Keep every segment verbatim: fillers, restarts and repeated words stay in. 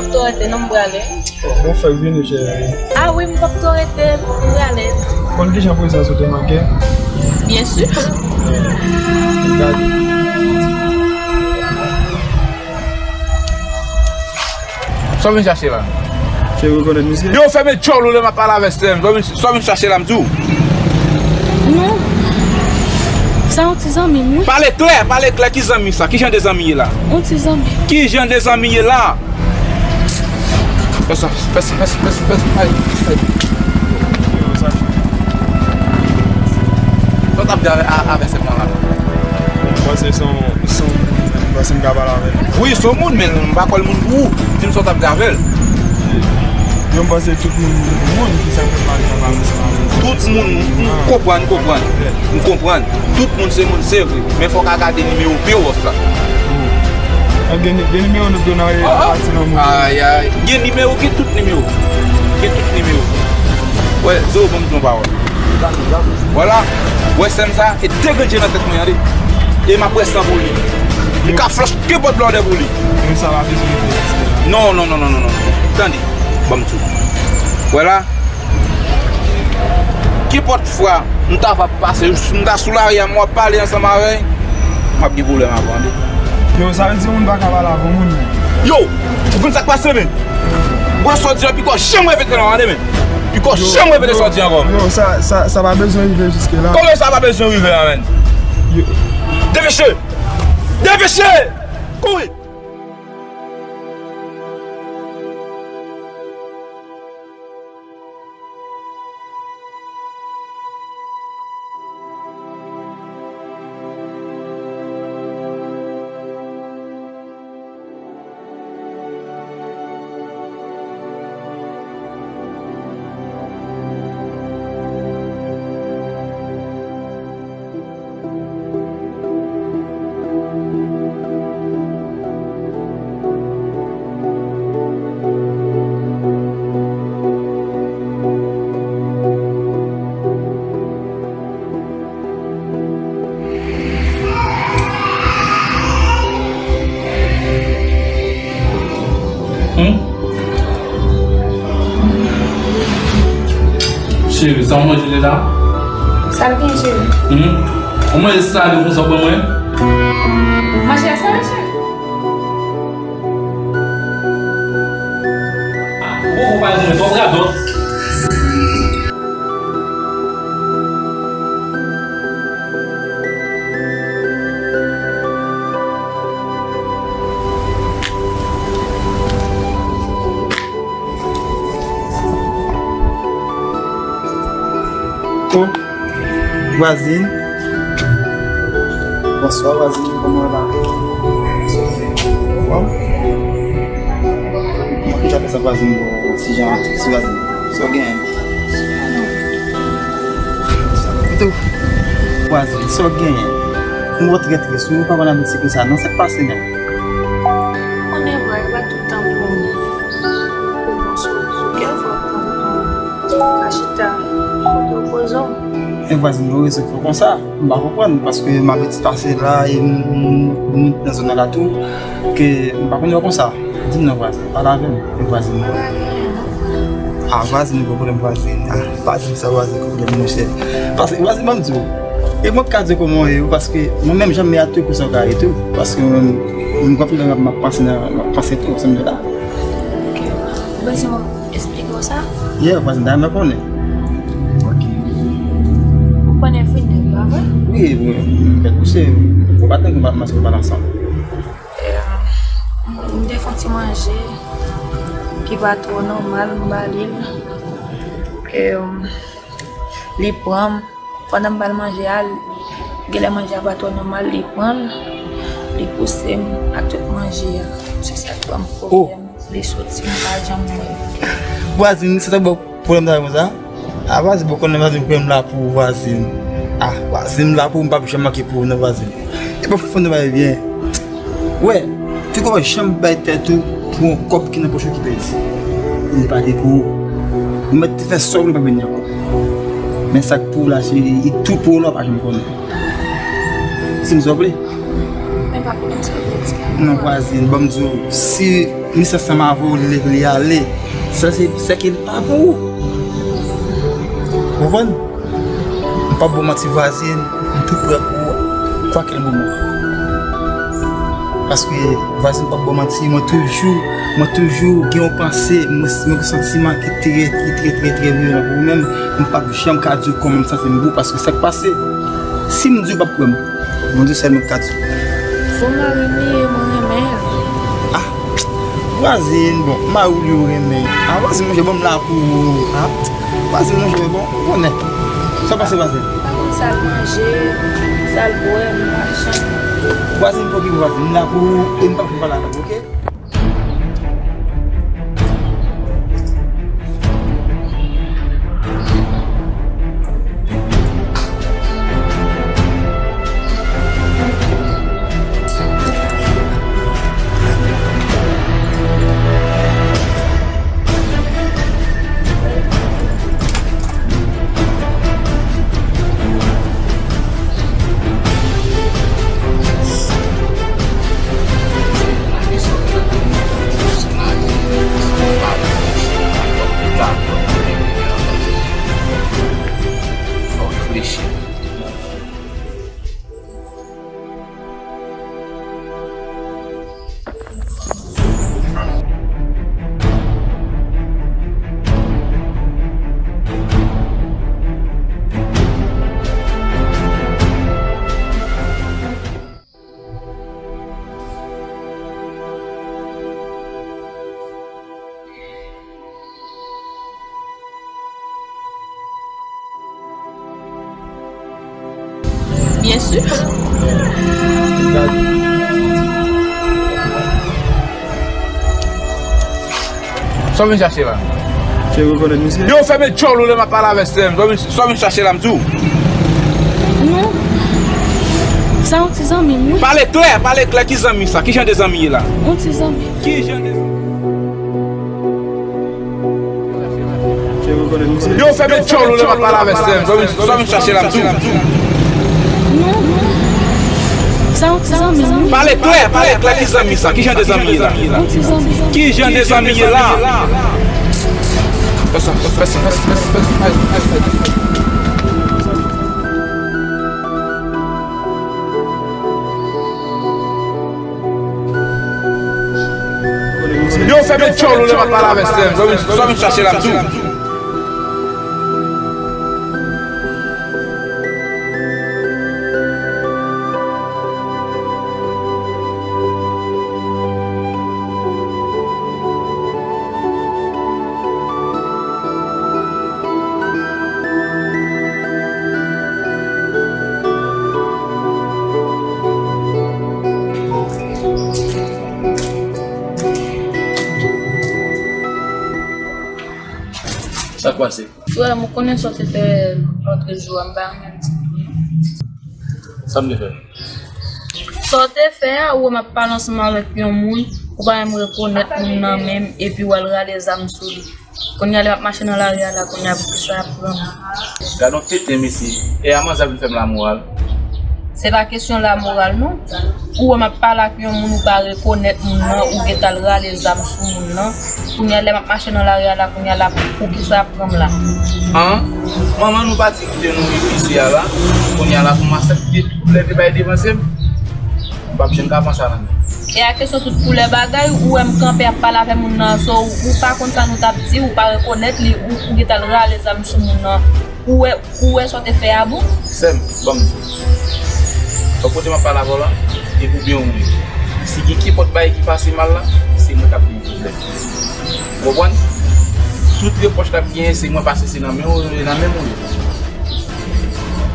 P ap twò rete non, m prale. Bon, fèk vini, cheri. A wi, m p ap twò rete, m prale. Konn kijan prezans ou te manke? Byen si. Gade. Sa w vin chache la? Se rekonèt misye? Yo, fèmen djòl ou lè m ap pale avè sè m. Sa w vin, sa w vin chache la, m di w? Non. Sa yon ti zanmi m, wi. Pale klè, pale klè. Ki zanmi sa? Ki jan de zanmi ye la? Yon ti zanmi. Ki jan de zanmi ye la? Pèsòn, pèsòn, pèsòn, pèsòn, pèsòn. Ay, ay. Sa w t ap di avè, a, avè sè m nan la? Mwen se son Son moun, m panse m ka pale avè l. Wi, son moun, men m pa kwè l moun pou ou. Di m sa w t ap di avè l. Yo, m panse tout moun, moun ki sa fè pale sa pa ansanm avè l. Tout moun, m konprann, m konprann. M konprann. Tout moun se moun, se vre. Men fò w ka gade nimewo P O Boss la. Gen, gen nimewo nou te nan pati nan moun. Ay, ay. Gen nimewo, gen tout nimewo. Gen tout nimewo. Wè, Zo, ban m di yon pawòl. Vwala. Wè sè m sa, e de grenn je nan tèt mwen, tande. E m ap wè san pou li. M ka flòch kenpòt blòdè pou li. Men sa pa bezwen rive jiske la. Non, non, non, non, non, non. Tande, ban m di w. Wè la. Kenpòt fwa, m ta va pase, m ta sou lari a, m w ap pale ansanm avè l. M ap gen pwoblèm avè w, tande. Yo, sa vle di yon moun pa ka pale avè yon moun, men. Yo, ou konn sa k pase, men? Mwen sa w di an, piko janm repete non, tande, men. Piko janm repete sa w di ankò. Yo, sa, sa, sa pa bezwen rive jiske la. Kòman sa pa bezwen rive la, men? Yo. Depeche! Depeche! Kouri! Hmm? Cheri, sa w manje deja? Sa l gen, cheri? Hmm? Ou manje sale konsa ban mwen? Manje a sale, cheri. Ou poko pale mwen twòp radòt. Oh, vwazin. Bonswa, vwazin. Kòman w la? Anfòm? Bon, ki sa fè sa, vwazin? Bon, ti jan tris, vwazin. Sa w genyen? Vwazin, sa w genyen? M wè w trè tris, wi, ou pa konn abitye konsa, non? Sa k pase menm? Ou konnen vre, e pa tout tan pou, pou bon sou, sou kè, fò w pran tan w ka chita, pou w repoze w. Men vwazin, ou rezon fè w konsa. M pa konprann, paske m abitye pase la, e m, m, m nan zòn nan la tou, ke m pa konn yo konsa. Di m non, vwazin, pale avè m, e vwazin mwen. Ah, vwazin, gwo pwoblèm, vwazin. Ah, pa di m sa, vwazin, gwo pwoblèm, monchè. Paske, vwazin, ban m di w, e mwen k ka di w kòman w ye, paske mwen menm, jan m ye a, tou, konsa w ka ye tou. Paske mwen menm, m gen pwoblèm, m ap panse nan, m ap panse tou, ansanm de la. Ok. Ou bezwen mwen eksplike w sa? Yeah, vwazin, dayè mwen konnen. Ok. Konnen vini, pa vre? Wi, wi. Kèk kou se, ou pa tann nou pa maske pa ansanm. E, m te fè yon ti manje ki pa twò nòmal, m ba li l. E, li pran m. Pandan m ba l manje a, genlè manje a pa twò nòmal, li pran l, li pouse m ak tout manje a. Se sa k ban m pwoblèm. Li soti, m pa janm wè l. Vwazin, se sa k ba w pwoblèm sa konsa? A, vwazin, bon, konnen vwazin, konnen m la pou ou, vwazin. A, vwazin, m la pou ou, m p ap janm manke pou ou, non, vwazin. E pa fò nou bay byen. Wè, ti kòman janm bay tèt ou pou yon kòb ki nan pòch ou ki pèdi. Li pa te pou ou. Ou mèt te fè sa w vle, pa vin ankò. Men sa k pou ou la, se li tou pou ou la, ou pa janm konnen. Si m souple. Men pa konnen sa w vle di la. Non, vwazin, ban m di w, si misye ansanm avè w, li leve, li ale, sa se, se ke li pa pou ou. Ou konprann? M p ap ba w manti, vwazin, m tou prè pou ou, kwakèl moman. Paske, vwazin, m p ap ba w manti, mwen toujou, mwen toujou gen yon panse, mwen, mwen gen santiman ki trè, ki trè, trè, trè vyolan pou ou menm, m p ap janm ka di w kòman m santi m pou ou, paske sa k pase, si m di w, w p ap kwè m. Bondye sèl mwen k ka di. Bon, mari m li ye, mwen renmen l. Ah, vwazin, bon, mari w li ou renmen. Ah, vwazin, monchè, bon, m la pou ou. Ah, vwazin, monchè, bon, ou konnen. Sa pase, vwazin? Pa konn sa l manje, sa l bwè, m pa janm. Vwazin, fò ki vwazin, m la pou ou, e m pa fin pale avè w, oke? Fò reflechi. Byen si. Sa w vin chache la? Se rekonèt misye? Yo, fèmen djòl ou lè m ap pale avè sè m. Sa w vin, sa w vin chache la, m di w? Non. Sa yon ti zanmi m, wi. Pale klè, pale klè, ki zanmi sa? Ki jan de zanmi ye la? Yon ti zanmi. Ki jan de zanmi? Yo, fèmen djòl ou lè m ap pale avè sè m. Sa w vin, sa w vin chache la, m di w? Non. Sa yon ti zanmi m, wi. Pale klè, pale klè, ki zanmi sa? Ki jan de zanmi ye la? Yon ti zanmi. Ki jan de zanmi ye la? Fè sa, fè sa, fè sa, fè sa. Yo, fèmen djòl ou lè m ap pale avè sè m. Sa w vin, sa w vin chache la, m di w? Sa k pase? Frè m, ou konnen sa w te fè lòtrejou a, m pa renmen di tou non. Sa m te fè? Sa w te fè a, ou wè m ap pale ansanm avèk yon moun, ou pa menm rekonèt moun nan menm, epi w al rale zam sou li. Kounye a lè m ap mache nan lari a la, kounye a poukisa y ap pran m? Gad yon tenten mesye, e a manzè vin fè m lamoral. Se pa kesyon lamoral non. Ou wè m ap pale ak yon moun, ou pa rekonèt moun nan, ou gentan al rale zam sou moun nan. Kounye a lè m ap mache nan lari a la, kounye a la poukisa y ap pran m la? An? Manman nou pati kite nou isit a la. Kounye a la pou m aksepte tout koulè te bay devan se m. M p ap janm ka pran sa nan men. E a kesyon tout koulè bagay, ou wè m kanpe ap pale avè moun nan, so ou pa konn sa nou t ap di, ou pa rekonèt li, ou, ou gentan al rale zam sou moun nan. Ou wè, ou wè sa w te fè a bon? Sè m, ban m di w. Bò kote m ap pale avè w la, e pou byen ou ye. Si gen kenpòt bagay ki pase mal la, se mwen k ap gen pwoblèm. Ou konprann? Tout repwòch k ap genyen, se mwen, paske se nan men w, nan men m ou ye.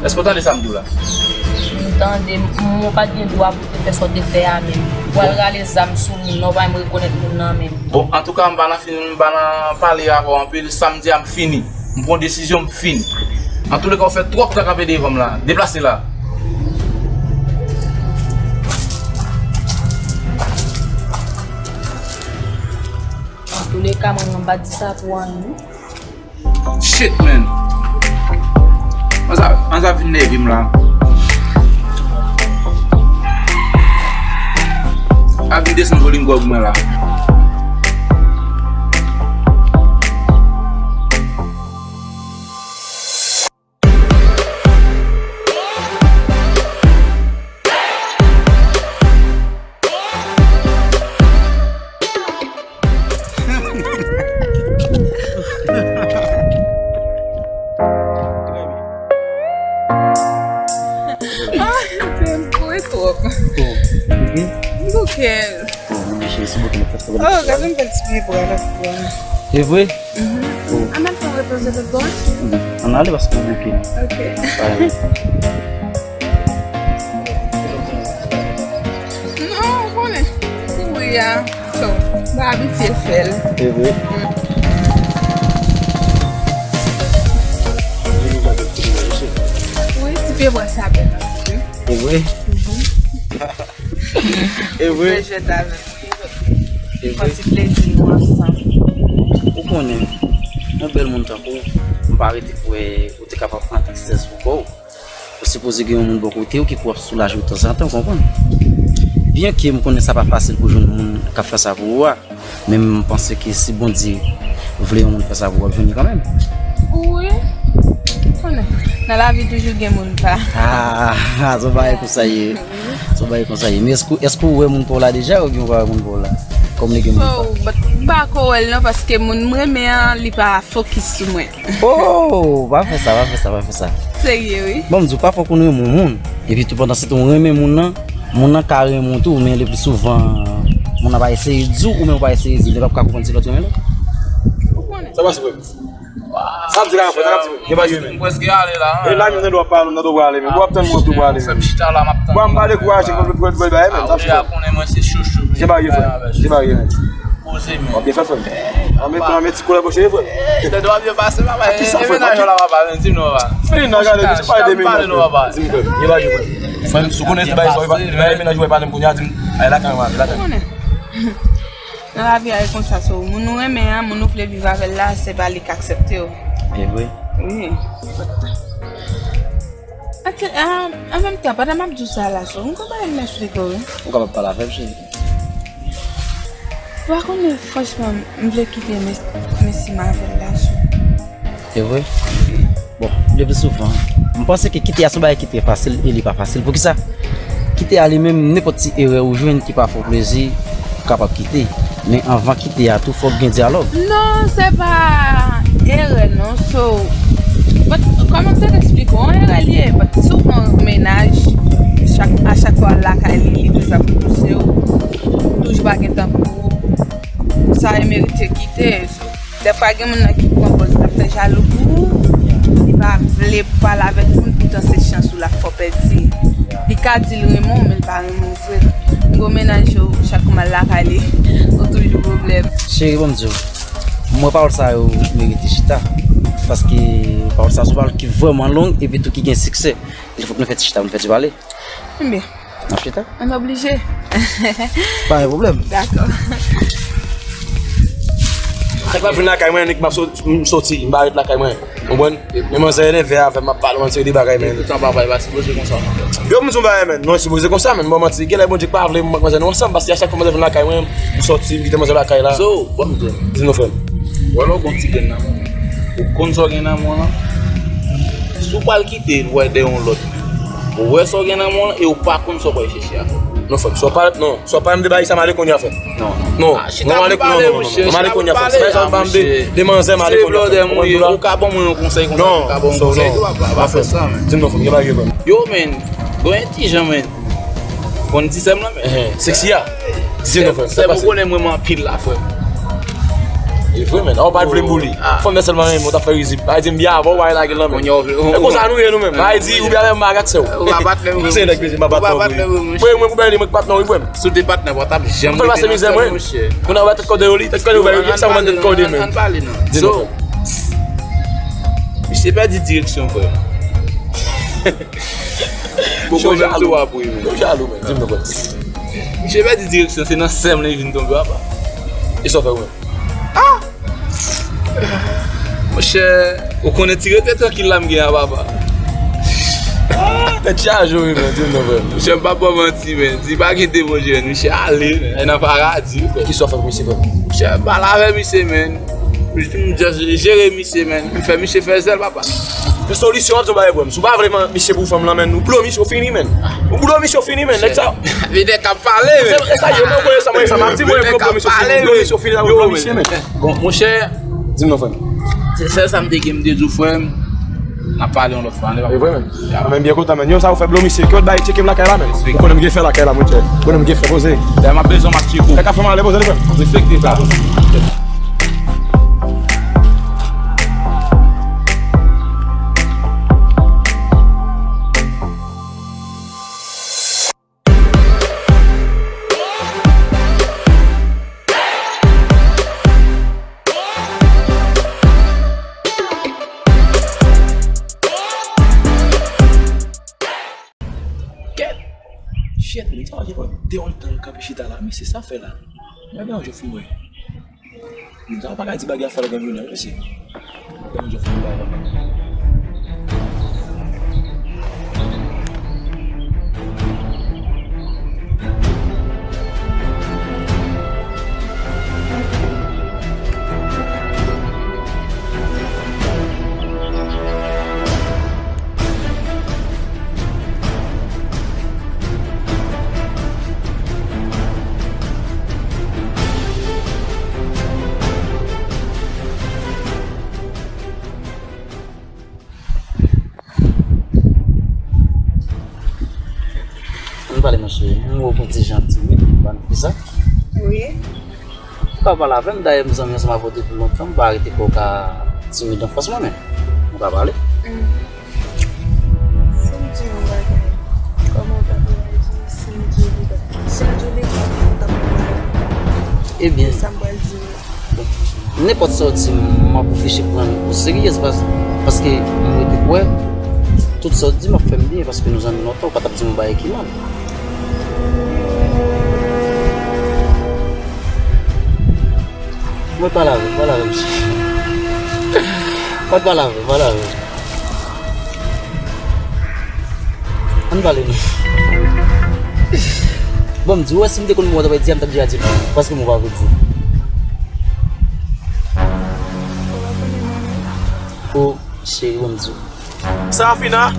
Èske w tande sa m di w la? M tande, m, ou pa t gen dwa pou w te fè sa w te fè a menm. Ou al rale zam sou moun nan, ou pa menm rekonèt moun nan menm. Bon, antouka, m pa nan fin, m pa nan pale avè w anpil. Sa m di a, m fini. M pran desizyon, m fini. Antouleka, w fè twòp tan kanpe devan m la. Deplase la. Antouleka, mwen, mwen pa di sa pou anyen. Shit, man. Ann sa, ann sa vin nève m la. A vin desann volim gwòg mwen la. Ah, se boure twòp. Oh, ok. Bouke. Oh, gade m fè ti pye bra la. E vre? Mhm. Oh. An al fè repoze lòt bò. Mhm. Ann ale paske m bouke. Ok. Alright. Non, ou konnen. Kouri a. So, m pa abitye fè l. E vre? Mm. Wi, ti pye bwa sa bèl. E vre? Mhm. E vre? Fè jwèt avè m. E vre? Pran ti plezi nou ansanm. Ou konnen, yon bèl moun tankou w, m pa rete kwè ou te kapab pran tristès pou kò w. Ou sipoze gen yon moun bò kote w ki pou ap soulaje w tanzantan, ou konprann? Byenke m konnen sa pa fasil pou jwenn moun k ap fè sa pou ou a, men m panse ke si Bondye vle yon moun fè sa pou ou, w ap jwenn li kanmenm. Wi. Konnen. Nan lavi toujou gen moun pa. Ah, ah, se yon bagay konsa ye. Se yon bagay konsa ye. Men èske, èske ou wè moun pa w la deja oubyen ou pa wè moun pa w la? Kòm li gen moun pa. Oh, but m pa ko wè l non, paske moun m renmen an, li pa fokis sou mwen. Oh, pa fè sa, pa fè sa, pa fè sa. Serye, wi. Bon, m di w, pafwa w konn renmen yon moun, epi tou pandan se tan w renmen moun nan, moun nan ka renmen w tou, men le pli souvan, moun nan pa eseye di w, oubyen w pa eseye di l, li p ap ka konprann se lòt renmen lòt. Ou konnen. Sa pase, frè m? Sa m di la, frè, sa m di. Gen bagay yo, men. M prèske ale la, hein. E la, menm nan dwa pa, nan dwa ale, men. Bò ap tann mwen tou pou ale, men. Fè m chita la, m ap tann. Bò, m pa dekouraje, mwen, mwen, mwen, bagay, men. Sa m chita. Konnen mwen se chouchou, men. Gen bagay yo, frè. Gen bagay yo, men. Poze, men. W ap byen fè, frè m. An men tan, an men ti kou la bò cheri, frè m. Ey, tande w ap byen pase, papa. A ki sa, frè m? Menaj la, papa, men di m non, papa. Fin nan gade, nou pale de menaj, frè m. Di m, frè m. Gen bagay yo, frè m. Frè m, si w konnen se bagay sa, menaj ou pa pale m kounye a, di m, ay, lakay mwen, lakay. Ou konnen. Nan lavi a, e konsa, so, moun ou renmen an, moun ou vle viv avè l la, se pa li k aksepte w. E vre? Wi. Ate, a, an menm tan, pandan m ap di w sa la, so, m konn bagay m eksplike w, wi. Ou kapab pale avè m, cheri. Ou pa konnen, franchman, m vle kite Mes-, Messi m avè l la, so. E vre? Bon, le pli souvan, m panse ke kite a se yon bagay ki trè fasil e li pa fasil. Poukisa? Kite a li menm, nenpòt ti erè ou jwenn ki pa fè w plezi, ou kapab kite. Men anvan kite a tou, fòk gen dyalòg. Non, se pa erè non, so, but, kòman m te eksplike w, yon erè li ye, but si w pran menaj, chak, a chak fwa w lakay li, li toujou ap pouse w, toujou pa gen tan pou ou, sa e merite kite. Dèfwa gen moun nan ki pran pòz l ap fè jalou pou ou, li pa vle pale avèk moun, poutan se chans ou l ap fè w pèdi. Li ka di l renmen w, men l pa renmen w vre. M gon menaj yo, chak kou m al lakay li, gon toujou pwoblèm. Cheri, ban m di w, m wè pawòl sa yo merite chita. Paske pawòl sa yo se pawòl ki vrèman long, epi tou ki gen siksè. Il fòk nou fè ti chita, nou fè ti pale. Ebyen. N ap chita? An oblije. Pa gen pwoblèm. Dakò. Nèg la vin lakay mwen, nèg m ap sot-, m soti, m pa ret lakay mwen. Konprann? Men manzè enève avè m, m ap pale yon seri de bagay, men. Toutan papa, e pa sipoze konsa. Yo, m di yon bagay, men. Non, e sipoze konsa, men. M pa manti. Genlè Bondye k pa vle m ak manzè nou ansanm, paske a chak fwa manzè vin lakay mwen, m soti, m kite manzè lakay la. So, bon, m di. Di non, frè m. Ou wè lè w gon ti grenn nan men w, ou konn sa w gen nan men w lan. Si w pral kite l, w wè dèyè yon lòt. Ou wè sa w gen nan men w lan e ou pa konn sa w pral chèche a fè. Non, frè m, si w pa, non, si w pa m de bagay sa, m ale kounye a, frè m. Non, non. Non, ah, chita, non, m ale, non, non, non, non, m ale kounye a, frè m. Si pa yon bagay sa, m de, de manzè, m ale kounye a, frè m. Ou ka ban mwen yon konsèy konsa, ou ka ban yon konsèy tou, papa, pa fè sa, men. Di m non, frè m, gen bagay, frè m. Yo, men, bon, ti jan, men. Bon, ti sè m lan, men. Sexy a. Di m non, frè m, sa pase. Ou konnen mwen, mwen anpil la, frè m. E vre, men. Ou pa t vle m pou li. Fanm nan sèlman renmen w, t ap fè rizib. Bay di m byen avan, ou bay lage l nan men. E konsa nou ye nou menm. Bay di, ou byen avè m, m pa gat sè w. Ou pa bat lè m. Se nèg bezwen, m pa bat lè m. Mwen, mwen, pou bay li, mwen k pat non, wi, frè m. Si w te patnè, w pa t ap janm rete nan sèl, monchè. Kounye a, tèt kòde yo li, tèt kòde yo bay li, sa w mande tèt kòde, men. Ann pale, non. So, misye pèdi direksyon, frè. Poko menm tou apre, men. Yo jalou, men. Di m non, frè. Misye pèdi direksyon, se nan sèm li vin tonbe, apa. E sa w fè, ou menm? Ah! Monchè, ou konnen ti rete trankil la m gen an, papa. Ah, tèt chaje, wi, men, di m non, frè. Monchè, m pa ba w manti, men. Di pa gen de bon jèn, misye ale, men. E nan paradi, wi, frè. Kisa w fè pou misye, frè? Monchè, m pale avè misye, men. M just jere misye, men. M fè misye fè zèl, papa. Yon solisyon, w ap di yon bagay, frè m. Si w pa vle misye pou fanm lan, men, ou blo misye, ou fini, men. Ou blo misye, ou fini, men. Nèg sa. Vide k ap pale, men. E sa, yo, mwen, konnen sa, mwen, sa, m ap di, mwen, blo misye, ou fini, ou blo misye, men. Bon, monchè. Di m non, frè m. Se sèl sa m te gen m te di w, frè m. N ap pale yon lòt fwa, ann. E vre, men. Mwen menm byen kontan, men. Yo, sa ou fè blo misye. Ki lòt bagay, tcheke m lakay la, men. Ou konnen m gen fè lakay la, monchè. Ou konnen m gen fè poze. Dayè, m ap bezwen m ap tcheke w. Fè ka fè m ale poze li, frè m. Respekte sa. Kèt! Shit, nèg sa, ou pa gen yon tan l kanpe chita la, men se sa fè la. Gade yon jòf mwen. Nèg sa, ou pa ka di bagay a fè l gang youn an, mesye. Gade yon jòf mwen, papa. Ann pale, monchè. M wè w gon ti jan timid, ou pa fè sa? Wi. Ou ka pale avè m, dayè m zanmi ansanm avè w depi lontan, m pa rete kwè w ka timid anfas mwen, men ou ka pale. Mm. Si m di yon bagay, kòman w ta pral di? Si m di w li pa, si m di w li pa, ou t ap konprann? Ebyen, sa m pral di w. Bon, nenpòt sa w di m, m ap oblije pran l o serye, se pas-, paske m rete kwè tout sa w di m ap fè m byen, paske nou zanmi lontan, ou pa t ap di m yon bagay ki mal. Mwen pale avè w, pale avè m, cheri. Mwen pale avè w, pale avè m. Ann pale non. Bon, m di w, wè, si m te konn mwen, w ta pral di a, m t ap deja di l, paske mwen pa vle di. O, cheri, bon, m di w. Sarafina,